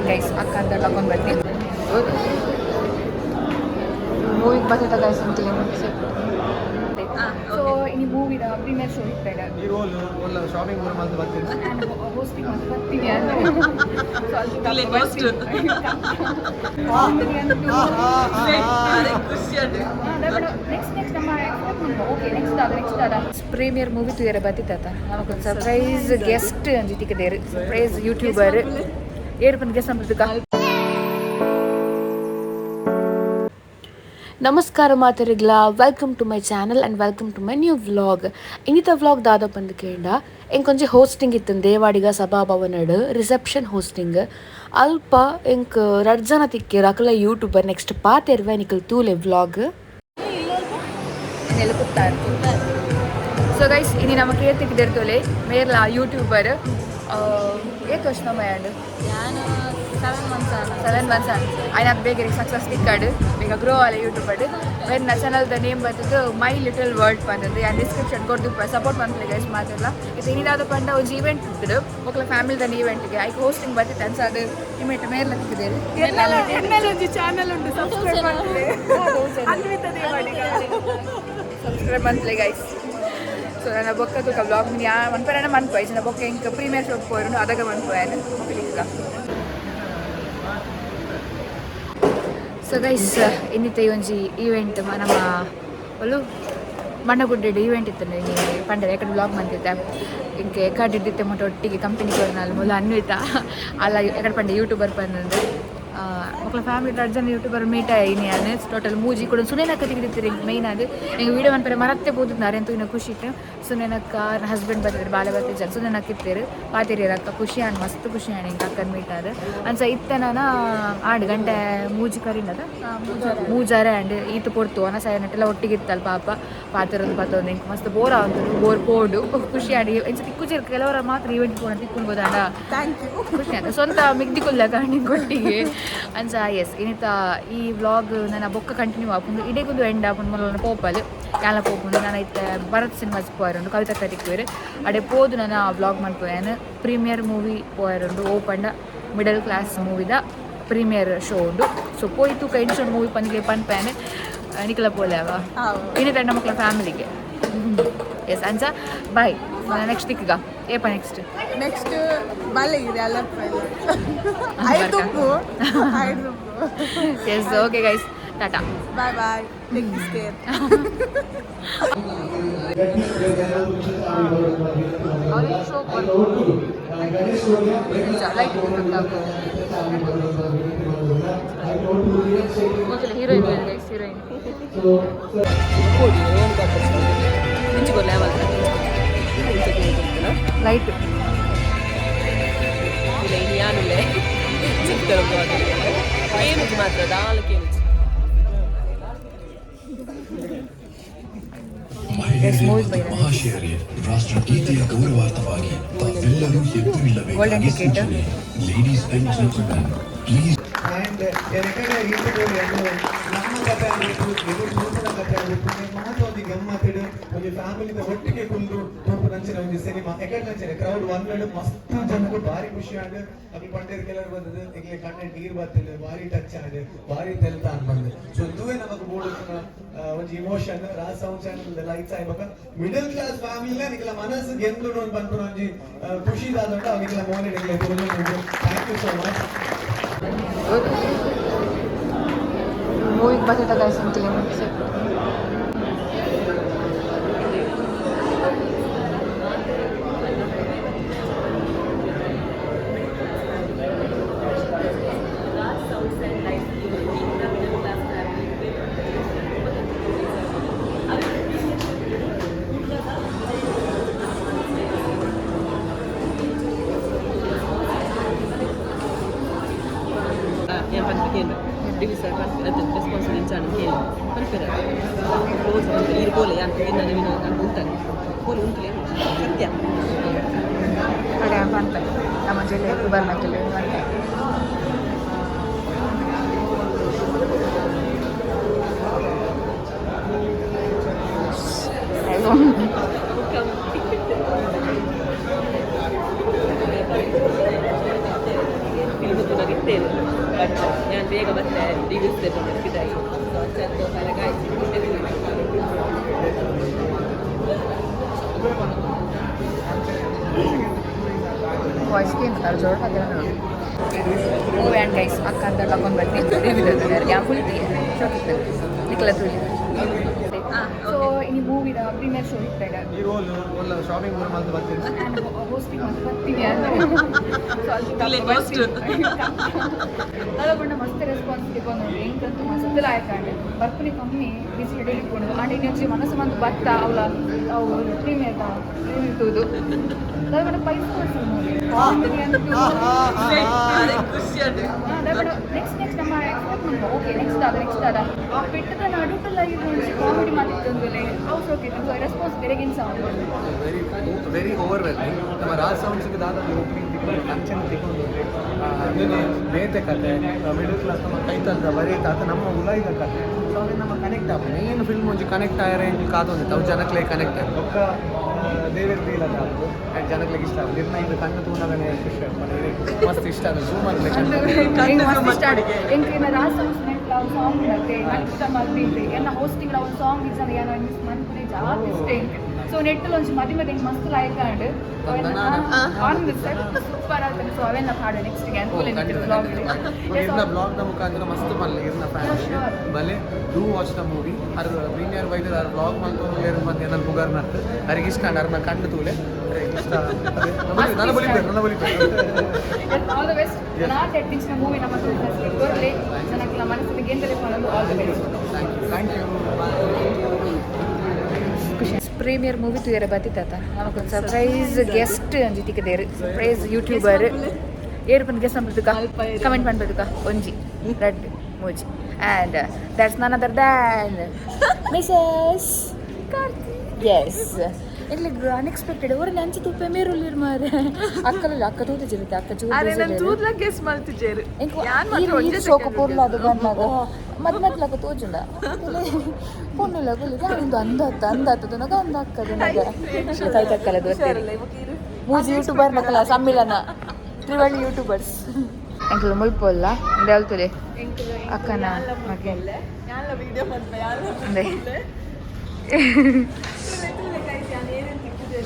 And guys ಅಕ್ಕ ಅಂತ ತಗೊಂಡು ಬರ್ತೀನಿ. ಮೂವಿಗೆ ಬರ್ತದೆ ಗೈಸ್ ಅಂತೀನಿ. ಸೊ ಇನ್ನು ಮೂವಿದ ಪ್ರೀಮಿಯರ್ ಶೋ ಇರ್ತದೆ. ಈ ರೋಲ್ ಒಲ್ಲ ಶಾಪಿಂಗ್ ಊರ ಮಲ್ತ್ ಬರ್ತೀನಿ. ನಾನು ಹೋಸ್ಟಿಂಗ್ ಅಂತ ಬರ್ತೀನಿ ಅಂತ. ಸೊ ಇಲ್ಲೇ host. Next next ನಮ್ಮ, ಓಕೆ, ನೆಕ್ಸ್ಟ್ ಆದ ನೆಕ್ಸ್ಟ್ ಆದ ಪ್ರೀಮಿಯರ್ ಮೂವಿ ತುಯರ ಬತ್ತಿತ್ತ. ನಮಗೊಂದು ಸರ್ಪ್ರೈಸ್ ಗೆಸ್ಟ್ ಅಂಜಿತಿಕ್ಕದೇರು, ಸರ್ಪ್ರೈಸ್ ಯೂಟ್ಯೂಬರ್ ಏರು ಬಂದು ಗೆಸ್ಟ್ ಅಂಬುದಕ್ಕ. ನಮಸ್ಕಾರ ಮಾತರಿಗ್ಲ, welcome to my channel and welcome to my new vlog. ಇನ್ನಿತ vlog ದಾದ ಬಂದು ಕೇಂಡ, ಎಂಕೊಂಜಿ ಹೋಸ್ಟಿಂಗ್ ಇತ್ತು ದೇವಾಡಿಗ ಸಭಾಭವನಡ್, ರಿಸೆಪ್ಷನ್ ಹೋಸ್ಟಿಂಗ್. ಅಲ್ಪ ಎಂಕ್ ರಡ್ಡ್ ಜನ ತಿಕ್ಕೇರ್, ಅಕಲ ಯೂಟ್ಯೂಬರ್. ನೆಕ್ಸ್ಟ್ ಪಾತೆರ್ವೆ, ನಿಕಲ್ ತೂಲೆ ವ್ಲಾಗ್. ನೆಲಕುತ್ತಾರೆ. ಸೊ ಗೈಸ್, ಇನಿ ನಮ್ಮ ಕೇರ್ತಿಕ್ಕಿದಿರ್ತೋಲೆ ಮೇರ್ಲ ಯೂಟ್ಯೂಬರ್. ಏತ್ ವರ್ಷ ನಮ್ಮ and? 7 months. 7 months. ಆಯ್ನ ಬೇಗ ಸಕ್ಸಸ್ ತಿಕ್ಕಾಡು, ಬೇಗ ಗ್ರೋ ಆಲೆ ಯೂಟ್ಯೂಬರ್. ಮೇರ್ನ ಚಾನಲ್ದ ನೇಮ್ ಬರ್ತದೆ my little world ಬಂದದ್ದು. ಯಾನ್ ಡಿಸ್ಕ್ರಿಪ್ಷನ್ ಕೊಡ್ದು, ಸಪೋರ್ಟ್ ಮನ್ಪುಲೆ ಗೈಸ್ ಮಾತೆರ್ಲ. ಇದು ಇನಿದಾದ ಪಂಡ ಒಂಜಿ ಇವೆಂಟ್ ಇತ್ತು, ಒಕ್ಲ ಫ್ಯಾಮಿಲಿದ ಈವೆಂಟ್ಗೆ ಐಕ್ ಹೋಸ್ಟಿಂಗ್ ಬರ್ತಿತ್ತು. ಅನ್ಸ ಅದು ಇಮೇಟ್ ಮೇರ್ಲ ತಿಕ್ಕಿದೇರು. ಒಂಜಿ ಚಾನಲ್ ಉಂಟು, ಸಬ್ಸ್ಕ್ರೈಬ್ ಮಾಡ್ತಾರೆ, ಅನ್ವಿತ ದೇವಾಡಿಗ. ಸಬ್ಸ್ಕ್ರೈಬ್ ಮನ್ಪುಲೆ ಗೈಸ್. ಸೊ ನನ್ನ ಬೊಕ್ಕ ತುಕ ಬ್ಲಾಗ್ ಯಾ ಮನ್ಪರಣ ಮನ್ಪು ಐಜಿನ ಬೊಕ್ಕ ಎಂಕ್ ಪ್ರೀಮಿಯರ್ ಶೋ ಪೋರುಂಡು, ಅದಗ ಮನ್ಪು ಯಾನ್. ಸೊ ಗೈಸ್, ಇನ್ನಿತ ಈ ಒಂಜಿ ಈವೆಂಟ್ ನಮ್ಮ ಒಲು ಮಣ್ಣಗುಡ್ಡೆಡ್ ಈವೆಂಟ್ ಇತ್ತು. ಇನಿ ಪಂಡರೆ ಎಕಡೆ ಬ್ಲಾಗ್ ಮಂತಿದ್ದೆ. ಇಂಕೆ ಎಕಾಡಿದ್ದಿತ್ತೆ ಮೊಟ್ಟ ಒಟ್ಟಿಗೆ ಕಂಪನಿ ಕೊರ್ನಾಲ್ ಮುಲ್ಲ ಅನ್ವಿತ ಅಲ್ಲ ಎಕಡೆ ಪಂಡೆ ಯೂಟ್ಯೂಬರ್ ಬಂದಂದು. ಮಕ್ಕಳ ಫ್ಯಾಮಿಲಿ ರಡ್ಡ್ ಜನ ಯೂಟ್ಯೂಬರ್ ಮೀಟ್ ಆಯ್ನಿ. ಯಾನ್ ಟೋಟಲ್ ಮೂಜಿ ಕೂಡ ಸುನೇನಕ್ಕ ತೆಗೆದಿತ್ತೀರಿ. ಮೈನ್ ಅದು ಎಂಕ್ ವೀಡಿಯೋ ಮನ್ಪರೆ ಮರತ್ತೆ ಪೋದು ಅರೆಂತು ಇನ್ನ ಖುಷಿ ಇಟ್ಟು. ಸುನೇನಕ್ಕ ಹಸ್ಬೆಂಡ್ ಬರ್ತಿದ್ರು, ಬಾಲೆ ಬರ್ತಿದ್ದ ಸುನೇನಕ್ಕ ಇತ್ತೇರು ಪಾತೆರಿಯರ್. ಅಕ್ಕ ಖುಷಿ ಆಂಡ್, ಮಸ್ತ್ ಖುಷಿ ಆಂಡ್ ಎಂಕ್ ಅಕ್ಕನ ಮೀಟ್ ಆದ್. ಅಂಚ ಇತ್ತೆ ನಾನ ಆಂಡ್ ಗಂಟೆ ಮೂಜಿ ಕರಿನದ ಮೂಜಾರೆ ಆಂಡ್. ಈತ ಪೊರ್ತು ಅನ ಸಾಯನಟ್ಟೆಲ್ಲ ಒಟ್ಟಿಗೆ ಇತ್ತಲ್ಲ ಪಾಪ. ಪಾತೆರೊಂದು ಪತ್ತೊಂದು ಎಂಕ್ ಮಸ್ತ್ ಬೋರ್ ಆವಂತು, ಬೋರ್ ಪೋಡು ಖುಷಿ ಆಂಡ್. ಇಂಚ ತಿಕ್ಕುಜೆರ್ ಕೆಲವರ ಮಾತ್ರ ಈವೆಂಟ್ ಪೋಣ ತಿಕ್ಕುಂಡು ಗೋದಾಂಡ. Thank you. ಖುಷಿ ಆಯ್ತು ಸ್ವಂತ ಮಿಗ್ದಿ ಕುಲ್ಲ ಕಾಣಿ ಕೊಟ್ಟಿಗೆ. ಅಂಚ ಎಸ್, ಇನ್ನಿತ ಈ ವ್ಲಾಗ್ ನನ್ನ ಬೊಕ್ಕ ಕಂಟಿನ್ಯೂ ಆಪುಂಡು, ಇಡೀಗೊಂದು ಎಂಡ್ ಆಪುಂಡು. ಮೊದಲ ಪೋಪಲ್ ಯಾಲ ಪೋಪುಂಡು. ನಾನು ಇತ್ತೆ ಭರತ್ ಸಿನಿಮಾಸ್ ಪೋಯರುಂಡು, ಕವಿತಾ ತಿಕ್ಕುವೆರ್ ಅಡೆ ಪೋದು ನನ್ನ ವ್ಲಾಗ್ ಮನ್ಪುವೇನು. ಪ್ರೀಮಿಯರ್ ಮೂವಿ ಪೋಯರುಂಡು ಓಪಂಡ ಮಿಡಲ್ ಕ್ಲಾಸ್ ಮೂವಿದ ಪ್ರೀಮಿಯರ್ ಶೋ ಉಂಡು. ಸೊ ಪೋಯಿ ತೂಕ ಇಂಚೊಂಡು ಮೂವಿ ಪನ್ಗೆ ಪನ್ಪೇನೆ. ನಿಕಲ ಪೋಲೆ ಅವ ಇನ್ನಿತ ಮಕ್ಕಳ ಫ್ಯಾಮಿಲಿಗೆ. ಎಸ್, ಅಂಚ ಬಾಯ್, ನೆಕ್ಸ್ಟ್ ತಿಕ್ಕಗ. ಏಪ ನೆಕ್ಸ್ಟ್? ನೆಕ್ಸ್ಟ್ ಬಲ್ಲೆ ಇದೆ ಅಲ್ಲ, ಐದುಪ್ಪು ಐದುಪ್ಪು. Yes, okay guys, tata. Bye bye, take this care. ಅವ್ರಿಗೆ show light heroine guys, heroine. Light. ಇಲ್ಲ, ಇನ್ನು ಯಾನುಲ್ಲೆ ಕೇನುಜಿ ಮಾತ್ರ ದಾಲ ಕೇನುಜಿ. ಮಹಿಳೆಯರೇ ಮೂವಿ ಮತ್ತು ಮಹಾಶಯರೇ, ರಾಷ್ಟ್ರಗೀತೆಯ ಗೌರವಾರ್ಥವಾಗಿ ತಾವೆಲ್ಲರೂ ಎದ್ದು Golden ನಿಲ್ಲಬೇಕಾಗಿ ticket. ಸೂಚನೆ. Ladies and gentlemen, please. And ಎನಕಡೆ ರೀತಿಗಳು ನಮ್ಮ ಕಥೆ ಆಗಿತ್ತು, ಎದುರು ತೂಪುನ ಕಥೆ ಆಗಿತ್ತು. ಮಾತ ಒಂಜಿ ಗಮ್ಮತ್ತಿಡು ಒಂಜಿ ಫ್ಯಾಮಿಲಿದ ಒಟ್ಟಿಗೆ ಕುಂದು ತೂಪುನಂಚಿನ ಒಂಜಿ ಸಿನಿಮಾ. ಎಕಡೆ ಕ್ರೌಡ್ ಒನ್ ವೇಳೆ ಮಸ್ತ್ ಜನకు ಭಾರಿ ಖುಷಿ ಆಂಡ್. ಅಕ್ಲು ಪಂಡೇರ್ ಕೆಲವರು ಬಂದದ್ದು ಎಂಗ್ಲೆ ಕಣ್ಣು ನೀರು ಬತ್ತಿಲ್ಲ, ಭಾರಿ ಟಚ್ ಆಂಡ್, ಭಾರಿ ತೆಲ್ತ ಆನ್ ಬಂದು. ಸೊ ಇಂದುವೇ ನಮಕ್ ಬೋಡುತ್ತಿನ ಒಂಜಿ emotion. Raj sound channel lights ಆಯ್ಬಕ ಮಿಡಲ್ ಕ್ಲಾಸ್ ಫ್ಯಾಮಿಲಿ ನಿಕಲ ಮನಸ್ಸು ಗೆಂದು ಪನ್ಪುನ ಒಂಜಿ ಖುಷಿ ದಾದಂಡ ನಿಕಲ ಮೋನೆ ನಿಕಲೆ. Thank you so much. ಮೂವಿಗೆ ಬರ್ತದೆ ಗೈಸ್ ಅಂತೀನಿ. ಏನು ಪನ್ಪೆ ಕೇಳು ಡಿವಿ ಸರ್ ಪನ್ಪೆ ಅದು ರೆಸ್ಪಾನ್ಸ್ ಇಂಚಾನ ಕೇಳು ಪನ್ಪೆರ ಕ್ಲೋಸ್ ಪನ್ಪೆ. ಈರು ಪೋಲೆ ಯಾನ್ ಎನ್ನ ನಿನ್ನ ಉಂತಾನೆ ಪೋಲೆ ಉಂತುಲೆ ಸತ್ಯ. ಕಡೆ ಪನ್ಪೆ ನಮ್ಮ ಜಿಲ್ಲೆ ಬರ್ನಕ್ಕಿಲ್ಲ ಪನ್ಪೆ. ಫಿಲ್ಮ್ ತೂನಾಗ ಇತ್ತೆ. ಪಂತೇರು, ಬಟ್ ನಾನು ಬೇಗ ಬತ್ತೆ ರಿವ್ಯೂಸ್ ಪಿದಾಯಿ. ಸೊ ಅಂಚ ಗಾಯ್ಸ್. ವಾಯ್ಸ್ ಕೇಂದ್ರ ಜೋಡ್ ಹಾಕಿರ. ಮೂವಿ ಆ್ಯಂಡ್ ಗೈಸ್, ಅಕ್ಕ ಅಂತ ಕರ್ಕೊಂಡು ಬರ್ತೀನಿ. ಯಾ ಫುಲ್ ಶೋಕಿತ್ತು ನಿಖಲ ತುಳಿ. ಸೊ ಈ ಮೂವಿದ ಪ್ರೀಮಿಯರ್ ಶೋ ಇತ್ತಾಗ ಈ ರೋಲ್ ಒಲ್ಲ ಶಾಪಿಂಗ್ ಊರು ಮಲ್ತು ಬರ್ತೀನಿ. ನಾನು ಹೋಸ್ಟಿಂಗ್ ಅಂತ ಬರ್ತೀನಿ. ಸೊ ಇಲ್ಲೇ host. ಅಲ್ಲಿ ಬಣ್ಣ ಮಸ್ತ್ ರೆಸ್ಪಾನ್ಸ್ ತಿಕ್ಕೊಂಡು ಎಂಕಂತೂ ಮಸ್ತ್ ಲಾಯಕ್ ಆಂಡ್ ಬರ್ಪುನಿ ಕಮ್ಮಿ ಬಿಸಿ ಶೆಡ್ಯೂಲ್ ಇಟ್ಕೊಂಡು. ಆಂಡ್ ಇನ್ನೊಂದು ಮನಸ್ಸು ಬಂದು ಬತ್ತ ಅವಳ ಅವು ಪ್ರೀಮಿಯರ್ ಪ್ರೀಮಿಯರ್ ತೂದು ದಾದ ಪೈಸೆ ಕೊಡ್ಸು ಮೂವಿ ಕಾಮಿಡಿ ಅಂತೂ. ಖುಷಿ ಆಯ್ತು. ನೆಕ್ಸ್ಟ್ ನೆಕ್ಸ್ಟ್ ನಮ್ಮ ಎಕ್ಸ್ಪೆಕ್ಟ್ ಮಾಡ್ಕೊ, ಓಕೆ ನೆಕ್ಸ್ಟ್ ಆದ ನೆಕ್ಸ್ಟ್ ಆದ ಆ ಪೆಟ್ಟದ ನಡುಟಲ್ಲ ಇದು ಒಂಜಿ ಕಾಮಿಡಿ ಮಾತಿತ್ತಂದ್ರೆ ಅವು ಶೋಕ್ ಇತ್ತು. ಸೊ response ಬೆರಗಿನ sound. Very very overwhelming. ನಮ್ಮ ರಾಜ್ ಸೌಂಡ್ಸ್ಗೆ ದಾದ ಓಪನಿಂಗ್ ತಿಕ್ಕೊಂಡು ಅಂಚನೆ ತಿಕ್ಕೊಂಡು ಅದನ್ನೇ ಬೇತೆ ಕತೆ, ಮಿಡಲ್ ಕ್ಲಾಸ್ ನಮ್ಮ ಕೈತಲ್ದ ಬರೀತ ಅಥವಾ ನಮ್ಮ ಉಲಾಯಿದ ಕತೆ. ಸೊ ಅವೆ ನಮ್ಮ ಕನೆಕ್ಟ್ ಆಗ ಮೇನ್ ಫಿಲ್ಮ್ ಒಂಜಿ ಕನೆಕ್ಟ್ ಆಯರೆ ಇಂಚಿ ಕಾತೊಂದಿತ್ತು. ಅವು ಜನಕ್ಲೆ ಕನೆಕ್ಟ್ ಆಗ ಬೊಕ್ಕ ದೇವೇರ್ ಫೀಲ್ ಅಂತ ಆಗುದು ಆ್ಯಂಡ್ ಜನಕ್ಲೆಗೆ ಇಷ್ಟ ಆಗುದು. ಇರ್ನ ಇದು ಕಣ್ಣು ತೂನಗನೆ ಖುಷಿ ಆಗ್ತದೆ, ಮಸ್ತ್ ಇಷ್ಟ ಆಗುದು ಝೂಮ್ ಆಗಲಿ ಕಣ್ಣು. ಮಸ್ತ್ ಇಷ್ಟ ಎಂಕ್ರಿನ ರಾಜ್ ಸೌಂಡ್ಸ್ ನೆಟ್ಲ ಒಂದು ಸಾಂಗ್ ಇರುತ್ತೆ ನಲಿತ ಮಲ್ಪಿಂತೆ ಎನ್ನ ಹೋಸ್ಟಿಂಗ್ ಒಂದು ಸಾಂಗ್ ಇಜ್ಜನ ಏನೋ ಮಿಸ್ ಮನ್ಪುನೆ ಜಾಸ್ತಿ ಇಷ್ಟ ಎಂಕ್. ಸೊ ನೆಟ್ಟಲ್ ಒಂಜಿ ಮದಿ ಮದಿ ಎಂಕ್ ಮಸ್ತ್ ಲಾಯ್ಕ್ ಆಂಡ್ ಆನ್ ಸೂಪರ್ ಆಗ್ತದೆ. ಸೊ ಅವೆಲ್ಲ ಪಾಡು ನೆಕ್ಸ್ಟ್ ಗೆ ಅನುಕೂಲ ಬ್ಲಾಗ್. ಇರ್ನ ಬ್ಲಾಗ್ನ ಮುಖಾಂತರ ಮಸ್ತ್ ಮಲ್ಲೆ ಇರ್ನ ಫ್ಯಾನ್ಸ್ ಬಲೆ, do watch the movie. Or premier ಬೈದರ್ R blog ಮಲ್ತೊಂದು ಬಂದು ಏನಾರು ಪುಗಾರ್ ನತ್ತು ಅರಿಗೆ ಇಷ್ಟ ಆಂಡ್ ಅರ್ನ ಕಣ್ಣು ತೂಲೆ ಅರೆಗ್ ಇಷ್ಟ. ಅದೇ, ನನ್ನ ಬಲಿ ಬೇಡ, ನನ್ನ ಬಲಿ ಬೇಡ. ಆಲ್ the best. Not ಅಡ್ಮಿನ್ಸ್ನ ಮೂವಿ ನಮ್ಮ ಕೊರಲಿ ಜನಕ್ಲ ಮನಸ್ಸಿಗೆ ಗೆಂದಲೆ ಮಾಡೋದು. All the best. Thank you, thank you. Premier movie ತೂಯರ ಬತ್ತಿತ್ತಾತ ನಮಗೊಂದು ಸರ್ಪ್ರೈಸ್ ಗೆಸ್ಟ್ ಒಂಜಿ ತಿಕ್ಕದೇರು, ಸರ್ಪ್ರೈಸ್ ಯೂಟ್ಯೂಬರ್. ಏರು ಪಂದ್ ಗೆಸ್ಟ್ ಪನ್ಪುದುಕ, ಕಮೆಂಟ್ ಪನ್ಪುದುಕ. ಒಂಜಿ ರಡ್ಡ್ ಮೂಜಿ, and that's none other than Mrs S. ಇಲ್ಲಿ ಅನ್ಎಕ್ಸ್ಪೆಕ್ಟೆಡ್ ಅವ್ರ ಅಂಚೆ ತೂಪೆ ಮೇರುಲ್ಲಿರ್ ಮಾರೆ. ಅಕ್ಕಲ್ಲ ಅಕ್ಕ ತೂತು ಜಿರುತ್ತೆ ಅಕ್ಕ ಚೂರು. ಅರೆ ನನ್ ತೂದ್ಲ ಗೆಸ್ ಮಲ್ತಿಜೇರು ಯಾನ್ ಮಾತ್ರ ಒಂಜೆ. ಶೋಕ ಪೊರ್ಲು ಅದು ಬಂದಾಗ ಮತ್ ಮತ್ಲಕ ತೋಜುಂಡ ಪೊನ್ನುಲ ಗುಲಿ ಒಂದು ಅಂದಾತ ಅಂದಾತದನಗ ಅಂದ ಅಕ್ಕದನಗ ಕೈ ತಕ್ಕಲದು. ಹುಷಾರಿಲ್ಲ ಇವಾಗ ಇರು. ಮೂಜಿ ಯೂಟ್ಯೂಬರ್ ಮಕ್ಕಳ ಸಮ್ಮಿಲನ, ತ್ರಿವಳ್ಳಿ ಯೂಟ್ಯೂಬರ್ಸ್. ಎಂಕಲ್ ಮುಲ್ಪೊಲ್ಲ ಉಂಡೆ ಅಕ್ಕನ ಮಗೆ. ಯಾನ್ಲ ವಿಡಿಯೋ ಮಲ್ಪೆ ಯಾನ್ಲ. ಉಂಡೆ. ತೂಲೆ ತೂಲೆ ಗೈಸ್, ಯಾನ್ ಏನೇನ್ ತಿಕ್ಕುಜೆ.